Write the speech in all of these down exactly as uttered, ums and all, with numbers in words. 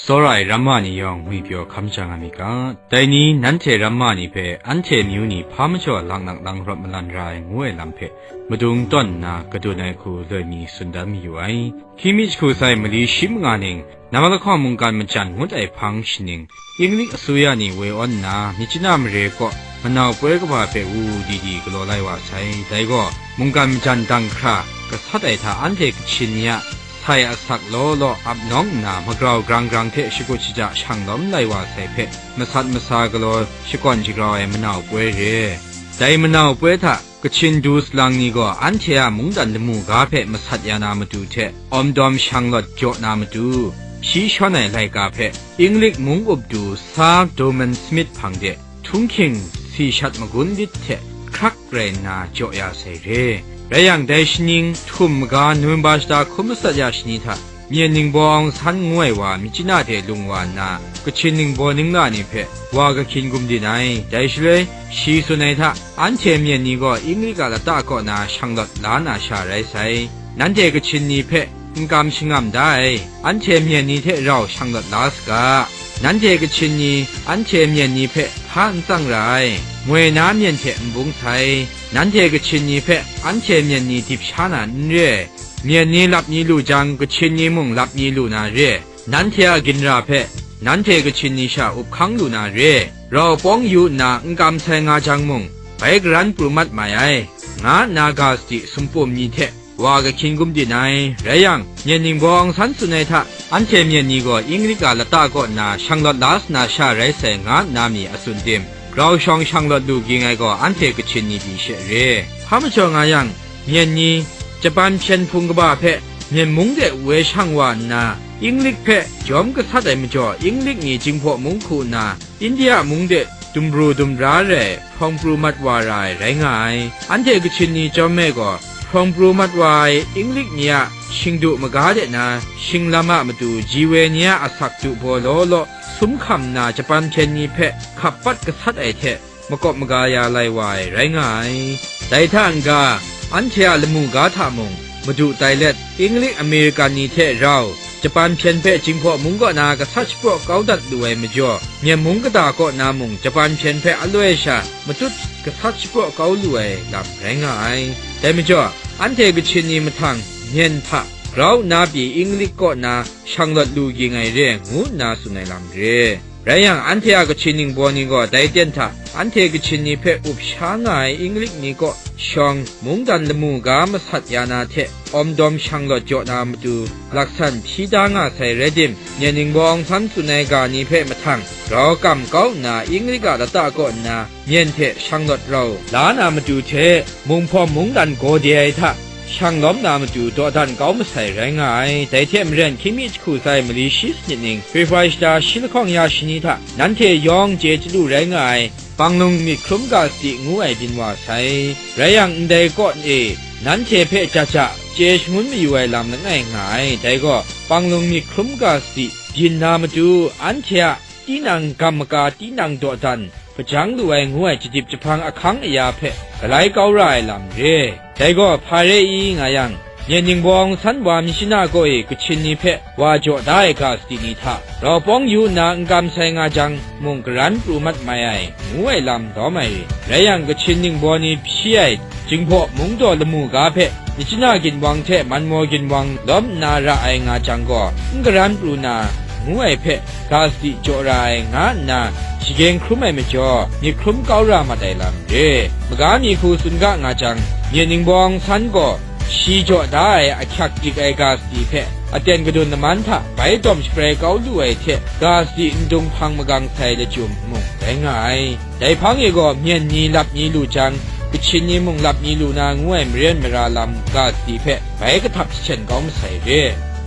Tsawra ai ramma ni yawng ngwipyaw hkam jang nga mi ga, dai ni nanhte ramma ni hpe anhte amyu ni hpa majaw laknak lang rawt malan ra ai ngu ai lam hpe madung tawn nna kadun ai hku loi mi tsun dan mayu ai. Hkying mi jahku sai mali shi manga ning, Namalakhawng mungkan majan ngut ai hpang shaning, Inglik asuya ni woi awn nna, myit chyanam mare kaw manau poi kaba hpe wu di di galaw lai wa sai. Dai gaw, mungkan majan dang hkra gasat ai hta anhte Kachin ni a sai asak law law ap nawng nna, magrau grang grang hte shakut shaja shang lawm lai wa sai hpe, masat masa galaw shakawn shagrau ai manau poi re. Dai manau poi hta Kachin du salang ni gaw anhte a mungdan lamu ga hpe masat ya na matu hte, awmdawm shanglawt jaw na matu, shi shawn ai laika hpe Inglik mung up du Sir Dorman Smith hpang de htunghking si shat magun lit hte hkrak rai nna jaw ya sai re. Rai yang, dai shaning htum maga November shata hkun matsat ya shani hta, Myen ningbaw Aung San ngu ai wa myit chyanam de lung wa nna, Kachin ningbaw ningla ni hpe wa kahkyin gumdin ai. Dai shaloi, shi tsun ai hta, anhte myen ni gaw Inglik a lata kaw na shanglawt la na sha rai sai. Nanhte Kachin ni hpe n kam shangam da ai, anhte myen ni hte rau shanglawt la saga. Nanhte Kachin ni anhte myen ni hpe hpa n tsang ra ai, moi na myen hte n bung sai. Nanhte Kachin ni hpe anhte myen ni dip sha na n re ai, myen ni lap ni lu jang, Kachin ni mung lap ni lu na re. Nanhte a ginra hpe nanhte Kachin ni sha up hkang lu na re. Rau pawng yu nna n kam sai nga jang mung, bai karan pru mat mai ai, nga nna ga sadi sumpum ni hte wa kahkyin gumdin ai. Rai yang, myen ningbaw Aung San tsun ai hta, anhte myen ni gaw Inglik a lata kaw nna shanglawt la sa na sha rai sai, nga nna mi a tsun tim, grau shawng shanglawt lu ging ai gaw anhte Kachin ni pyi she re. Hpa majaw nga yang, myen ni, Japan hpyen hpung kaba hpe myen mung de woi shang wa nna, Inglik hpe jawm gasat ai majaw, Inglik ni Jinghpaw mung hku nna, India mung de dumru dumra rai hprawng pru mat wa ra ai rai nga ai. Anhte Kachin ni chyawm e gaw, hprawng pru mat wa ai Inglik ni a shingdu maga de na, shinglam a matu ji woi ni a asak du baw law law sum hkam nna, Japan hpyen ni hpe hkap pat gasat ai hte, makawp maga ya lai wa ai rai nga ai. Dai hta n-ga, anhte a lamu ga hta mung madu tai let, Inglik Amerikan ni hte rau Japan hpyen hpe Jinghpaw mung kaw na gasat shapraw kau dat lu ai majaw, Myen mung kata kaw na mung Japan hpyen hpe aloi sha matut gasat shapraw kau lu ai lam rai nga ai. Dai majaw, anhte Kachin ni mahtang Myen hta grau nna pyi Inglik kaw na shanglawt lu ging ai re, ngu nna tsun ai lam re. Rai yang, anhte a Kachin ningbaw ni gaw dai ten hta, anhte Kachin ni hpe up sha nga ai Inglik ni kaw shawng, mungdan lamu ga masat ya na hte awmdawm shanglawt jaw na matu, laksan hpyi da nga sai rai tim, Myen ningbaw Aung San tsun ai ga ni hpe mahtang, grau kam kau nna Inglik a lata kaw nna, Myen hte shanglawt rau la na matu hte, Munghpawm mungdan gaw de ai hta, shang lawm na matu dawdan kau masai rai nga ai. Dai hte maren, hkying mi jahku sai mali shi sanit ning, Februari shata shi lahkawng ya shani hta, nanhte yawng chye chyalu rai nga ai, Panglung myit hkrum ga sadi ngu ai byin wa sai. Rai yang, ndai kaw e nanhte hpe ja ja chye shangun mayu ai lam langai nga ai. Dai gaw, Panglung myit hkrum ga sadi byin na matu, anhte a tinang gam maka tinang dawdan hpajang lu ai ngu ai jadip jahpang ahkang aya hpe galai kau ra ai lam re. Dai gaw hpa re i nga yang, Myen ningbaw Aung San wa myit shana kaw e Kachin ni hpe wa jaw da ai ga sadi ni hta, rau pawng yu nna n kam sai nga jang mung, karan pru mat mai ai, ngu ai lam lawm ai. Rai yang, Kachin ningbaw ni hpyi ai Jinghpaw Mungdaw lamu ga hpe myit shana ginwang hte manmaw ginwang lawm nna ra ai nga jang gaw, n karan pru na, ngu ai hpe ga sadi jaw ra ai, nga nna shagyeng hkrum ai majaw, myit hkrum kau ra mat ai lam re. Maga mi hku tsun ga nga jang, Myen ningbaw Aung San gaw shi jaw da ai ahkyak dik ai ga sadi hpe aten kadun laman hta bai dawm shabrai kau lu ai hte, ga sadi ndung hpang magang sai lachyum mung rai nga ai. Dai hpang e gaw, Myen ni lap ni lu jang, Kachin ni mung lap ni lu na ngu ai maren mara lam ga sadi hpe bai kahtap jahten kau masai re.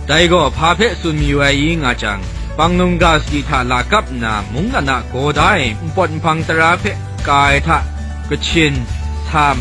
Dai gaw hpa hpe tsun mayu ai i nga jang, Panglung ga sadi hta lakap nna mungdan a gaw da ai npawt nhpang tara hpe ka ai hta, Kachin, Sam,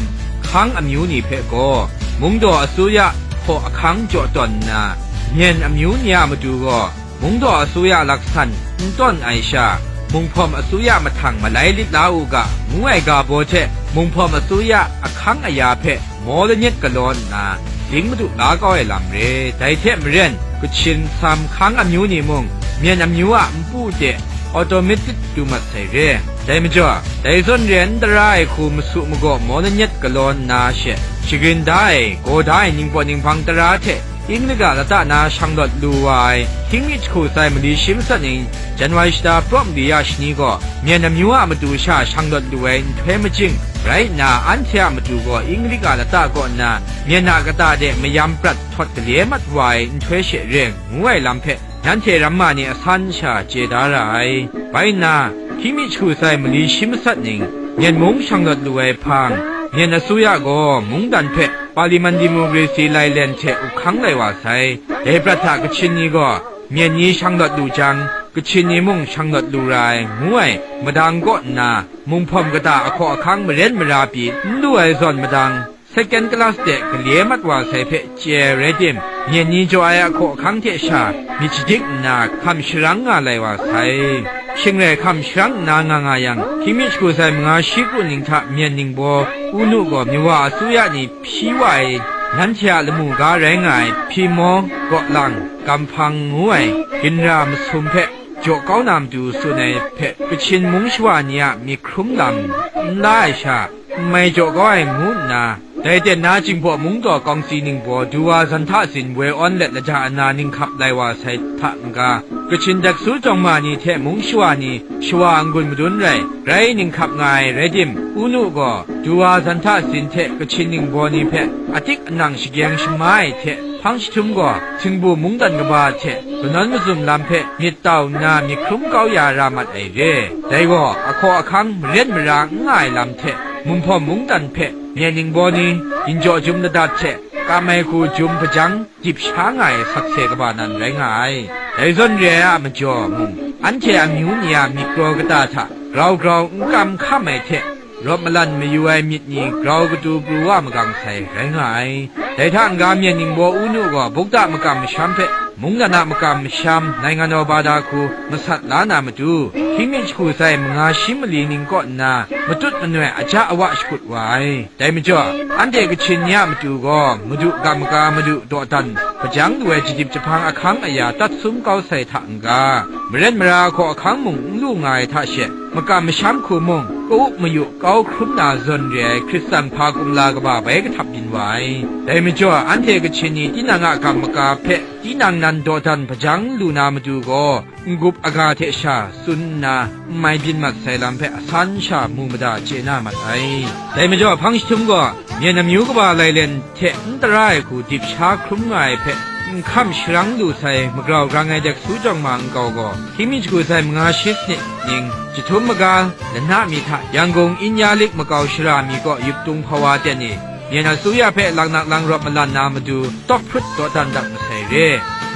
Hkang amyu ni hpe gaw, Mungdaw asuya hpaw ahkang jaw tawn nna, Myen amyu ni a matu gaw, Mungdaw asuya laksan n tawn ai sha, Munghpawm asuya mahtang malai lit la u ga, ngu ai ga baw hte, Munghpawm asuya ahkang aya hpe maw lanyet galaw nna, ding madu la kau ai lam re. Dai hte maren, Kachin, Sam, Hkang amyu ni mung, Myen amyu a npu de automatic du mat sai re. Dai majaw, dai zawn re n tara ai hku masu magaw maw lanyet galaw nna she, shagrin da ai, gaw da ai ningpawt ninghpang tara hte Inglika lata na shanglawt lu wa ai, hkying mi jahku sai mali shi masat ning, Janwai shata prawm li ya shani gaw, Myen amyu a matu sha shanglawt lu ai nhtoi majing rai nna, anhte a matu gaw Inglika lata kaw nna, Myen a kata de mayam prat htawt gale mat wa ai nhtoi she re, ngu ai lam hpe, nanhte ramma ni asan sha chye da ra ai. Bai nna, hkying mi jahku sai mali shi masat ning, Myen mung shanglawt lu ai hpang, Myen asuya gaw mungdan hpe Parliament Democracy lailen hte up hkang lai wa sai. Dai prat hta Kachin ni gaw, Myen ni shanglawt lu jang, Kachin ni mung shanglawt lu ra ai, ngu ai madang kaw nna, munghpawm kata ahkaw ahkang maren mara pyi n lu ai zawn madang, second class de gale mat wa sai hpe chye ai rai tim, Myen ni jaw ai ahkaw ahkang hte sha myit shadik nna hkam sharang nga lai wa sai. Shing rai hkam sharang nna nga nga yang, hkying mi jahku sai manga shi kru ning hta Myen ningbaw Unu gaw Miwa asuya ni hpyi wa ai, nanhte a lamu ga rai nga ai Hpyimaw, Gawlang, Gamhpang ngu ai ginra masum hpe jaw kau na matu tsun ai hpe, Kachin mung shawa ni a myit hkrum lam n la ai sha, n mai jaw kau ai ngu nna, dai ten na Jinghpaw Mungdaw Kawngsi ningbaw Duwa Zantha Sin woi awn let lada ana ninghkap lai wa sai hta n-ga, Kachin dek su jawng ma ni hte mung shawa ni shawa n-gun madun rai, grai ninghkap nga ai rai tim, Unu gaw Duwa Zantha Sin hte Kachin ningbaw ni hpe atik anang shagyeng shama ai hte hpang jahtum gaw, Htingbu mungdan kaba hte kanawn mazum lam hpe myit tau nna myit hkrum kau ya ra mat ai re. Dai gaw, ahkaw ahkang maren mara n nga ai lam hte, munghpawm mungdan hpe Myen ningbaw ni ginjaw jum ladat hte kam ai hku jum hpajang dip sha nga ai sakse kaba nan rai nga ai. Dai zawn re ai a majaw mung, anhte amyu ni a myit kraw kata hta grau grau n kam hkam ai hte, rawt malan mayu ai myit ni grau katu pru wa magang sai rai nga ai. Dai hta n-ga Myen ningbaw Unu gaw bukta makam masham hpe mungdan a makam masham, nainganaw bada hku masat la na matu, hkying mi jahku sai manga shi mali ning kaw nna matut manoi aja awa shakut wa ai. Dai majaw, anhte Kachin ni a matu gaw madu ga maga madu dawdan hpajang lu ai jadip jahpang ahkang aya tat sum kau sai hta n-ga, maren mara hkaw ahkang mung n lu nga ai hta she, makam masham hku mung, ka-up mayu kau hkrum na zawn re ai Hkristan hpa kumla kaba bai kahtap byin wa ai. Dai majaw, anhte Kachin ni tinang a gam maga hpe tinang nan dawdan hpajang lu na matu gaw, n-gup aga hte sha tsun nna n mai byin mat sai lam hpe asan sha mu mada chye na mat ai. Dai majaw, hpang jahtum gaw Myen amyu kaba lailen hte n tara ai hku dip sha hkrum nga ai hpe, n hkam sharang lu sai magrau grang ai dek su jawng ma nkau gaw, hkying mi jahku sai manga shi sanit ning, jahtum maga lana mi hta Yanggung Inyalik makau shara mi kaw yup tung hpawa ten e, Myen asuya hpe laknak lang rawt malan na matu, tawk hprut dawdan dat masai re.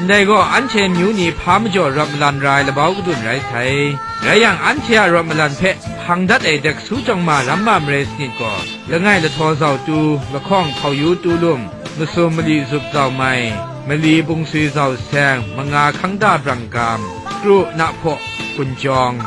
Ndai gaw, anhte amyu ni hpa majaw rawt malan ra ai labau kadun rai sai. Rai yang, anhte a rawt malan hpe hpang dat ai dek su jawng ma ram ma marai sanit gaw, langai lahtaw zau tu, lahkawng hpau yu tu lum, masum mali zup zau mai, mali bungswi zau seng, manga hkangda brang gam, kru nahpaw kunjawng,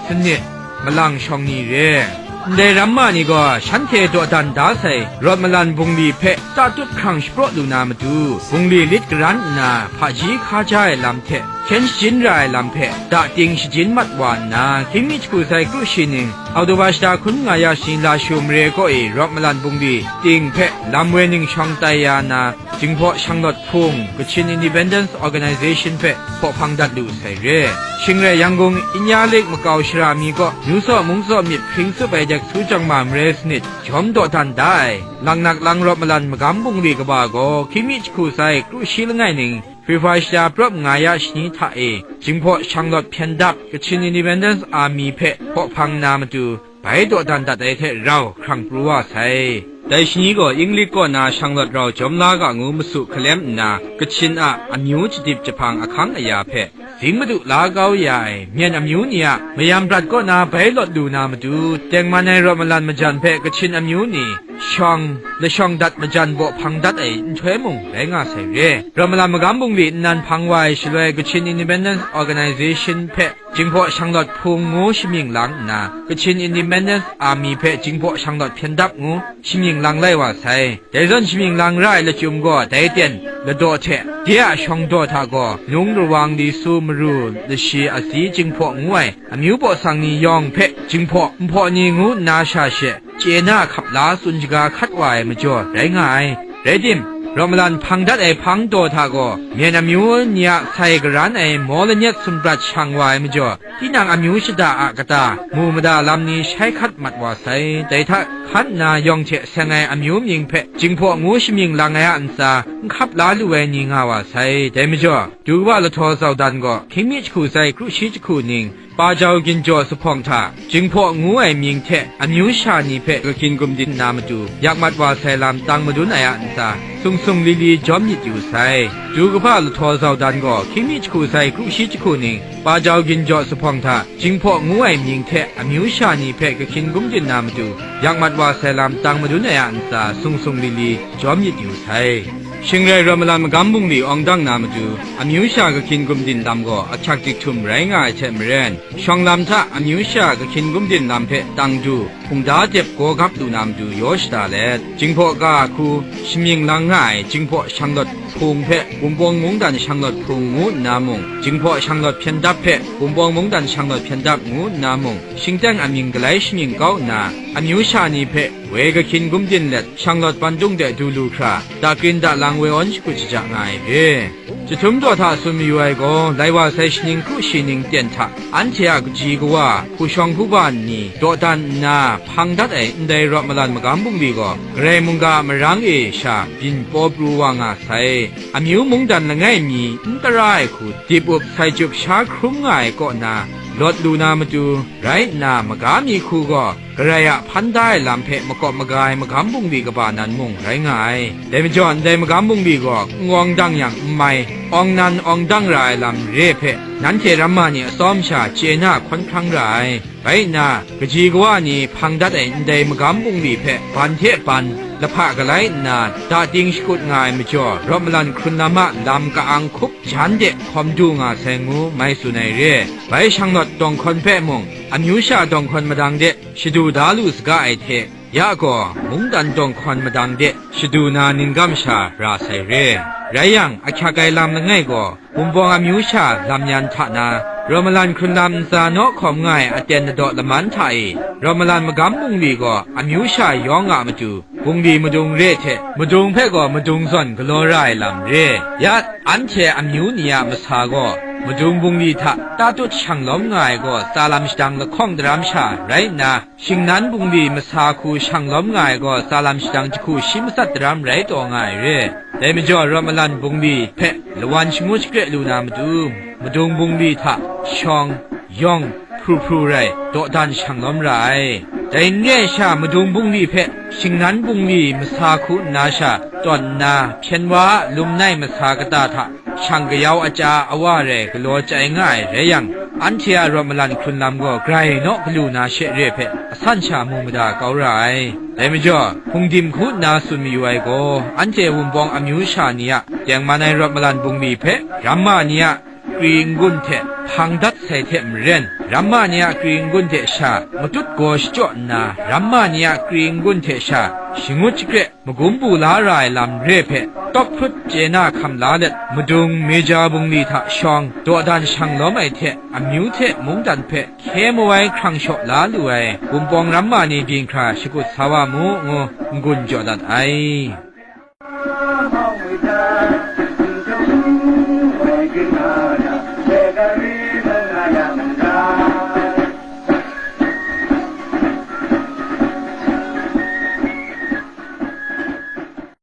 sanit, malang shawng ni re. Ndai ram ma ni gaw shanhte dawdan da sai rawt malan bungli hpe tatut hkrang shapraw lu na matu, bungli lit garan nna hpaji hka ja ai lam hte hkyen shajin ra ai lam hpe dating shajin mat wa nna, hkying mi jahku sai kru shi ning, Oktoba shata hkun nga ya shani Lashu mare kaw e rawt malan bungli ting hpe lam woi ning shawng tai ya na, Jinghpaw Shanglawt Hpung, Kachin Independence Organization hpe hpaw hpang dat lu sai re. Shing rai Yanggung Inyalik makau shara mi kaw, Newsaw Mungsaw myit hpring tsup ai dek su jawng ma marai sanit, jawm dawdan da ai, laknak lang rawt malan magam bungli kaba gaw, hkying mi jahku sai kru shi langai ning, February shata prawp nga ya shani hta e, Jinghpaw Shanglawt hpyen dap, Kachin Independence Army hpe hpaw hpang na matu, bai dawdan dat ai hte rau hkrang pru wa sai. Dai shani gaw Inglip kaw na shanglawt rau jawm la ga ngu masu hkalem nna, Kachin a amyu jadip jahpang ahkang aya hpe, zing madu la kau ya ai Myen amyu ni a mayam prat kaw na bai lawt lu na matu, tengman ai rawt malan majan hpe Kachin amyu ni shawng, lashawng dat majan baw hpang dat ai nhtoi mung rai nga sai re. Rawt malam magam bungli nnan hpang wa ai shaloi Kachin Independence Organization hpe Jinghpaw Shanglawt Hpung ngu shamying lang nna, Kachin Independence Army hpe Jinghpaw Shanglawt Hpyen Dap ngu shamying lang lai wa sai. Dai zawn shamying lang ra ai lachyum gaw dai ten ladaw hte de a shawng daw hta gaw, nung rawang li su maru lashi asi Jinghpaw ngu ai amyu baw sang ni yawng hpe Jinghpaw nhpaw ni ngu nna sha she chye na hkap la tsun shaga hkat wa ai majaw rai nga ai. Rai tim, rawt malan hpang dat ai hpang daw hta gaw, myen amyu ni a sai garan ai maw lanyet sumrat shang wa ai majaw, tinang amyu shada a kata, mu mada lam ni shai hkat mat wa sai. Dai hta hkan nna yawng hte seng ai amyu mying hpe Jinghpaw ngu shamying lang ai a ntsa, n hkap la lu ai ni nga wa sai. Dai majaw, du kaba lahtaw zau dan gaw, hkying mi jahku sai kru shi jahku ning, Pajau ginjaw zuphpawng hta, Jinghpaw ngu ai mying hte amyu sha ni hpe kahkyin gumdin na matu, yak mat wa sai lam tang madun ai a ntsa, sung sung li li jawm myit yu sai. Du kaba lahtaw zau dan gaw, hkying mi jahku sai kru shi jahku ning, Pajau ginjaw zuphpawng hta, Jinghpaw ngu ai mying hte amyu sha ni hpe kahkyin gumdin na matu, yak mat wa sai lam tang madun ai a ntsa, sung sung li li jawm myit yu sai. Shing rai rawt malan magam bungli awng dang na matu, amyu sha kahkyin gumdin lam gaw ahkyak jik htum rai nga ai hte maren, shawng lam hta amyu sha kahkyin gumdin lam hpe tang du, hkungda dep gaw gap lu na matu yaw shada let, Jinghpaw ga hku shamying lang nga ai Jinghpaw Shanglawt Hpung hpe Wunpawng Mungdan Shanglawt Hpung ngu nna mung, Jinghpaw Shanglawt Hpyen Dap hpe Wunpawng Mungdan Shanglawt Hpyen Dap ngu nna mung, shingteng amying galai shamying kau nna, amyu sha ni hpe woi kahkyin gumdin let, Shanglawt Bandung de du lu hkra, dakrin dalang woi awn shakut shaja nga ai re. Jahtum daw hta tsun mayu ai gaw, lai wa sai shaning kru shi ning ten hta, anhte a kaji kawa, hpu shawng hpu ba ni, dawdan nna, hpang dat ai ndai rawt malan magam bungli gaw, Karai mungga a marang e sha byin paw pru wa nga sai. Amyu mungdan langai mi n tara ai hku, dip up sai chyup sha hkrum nga ai kaw na, lawt lu na matu, rai nna, maga mi hku gaw, Karai a hpan da ai lam hpe makawp maga ai magam bungli kaba nan mung rai nga ai. Dai majaw, ndai magam bungli gaw n awng dang yang n mai, awng nan awng dang ra ai lam re hpe, nanhte ramma ni atsawm sha chye na hkawn hkrang ra ai. Rai nna, kaji kawa ni hpang dat ai ndai magam bungli hpe ban hte ban lahpa galai nna, dating shakut nga ai majaw, rawt malan hkrun lam a lam ka-ang hkup jan de hkawm du nga sai ngu mai tsun ai re. Bai shanglawt dawng hkawn hpe mung, amyu sha dawng hkawn madang de shadu da lu saga ai hte, ya gaw mungdan dawng hkawn madang de shadu na ning gam sha ra sai re. Rai yang, ahkyak ai lam langai gaw, Wunpawng amyu sha lam yan hta na, rawt malan hkrun lam ntsa naw hkawm nga ai aten ladaw laman hta e, rawt malan magam bungli gaw amyu sha yawng a matu, bungli madung re hte, madung hpe gaw madung zawn galaw ra ai lam re. Ya, anhte amyu ni a masa gaw, madung bungli hta tatut shang lawm nga ai gaw, tsa lam shadang lahkawng daram sha rai nna, shingnan bungli masa hku shang lawm nga ai gaw, tsa lam shadang jahku shi matsat daram rai taw nga ai re. Dai majaw, rawt malan bungli hpe lawan shangu shakre lu na matu, madung bungli hta shawng, yawng, hpru hpru rai, dawdan shang lawm ra ai. Dai n re ai sha, madung bungli hpe shingnan bungli masa hku nna sha tawn nna, hpyen wa a lum nai masa kata hta shang kayau aja awa rai galaw chyai nga ai rai yang, anhte a rawt malan hkrun lam gaw grai naw galu na she re hpe asan sha mu mada kau ra ai. Dai majaw, hpungdim hku nna tsun mayu ai gaw, anhte Wunpawng amyu sha ni a tengman ai rawt malan bungli hpe, ramma ni a kri n-gun hte hpang dat sai hte maren, ramma ni a kri n-gun hte sha matut gaw shachyaw nna, ramma ni a kri n-gun hte sha shangut shakre magum bu la ra ai lam re hpe, tawp hprut chye na hkam la let, madung meja bungli hta shawng, dawdan shang lawm ai hte, amyu hte mungdan hpe hkye mawai hkrang shaw la lu ai Wunpawng ramma ni byin hkra shakut sa wa mu, ngu n-gun jaw dat ai.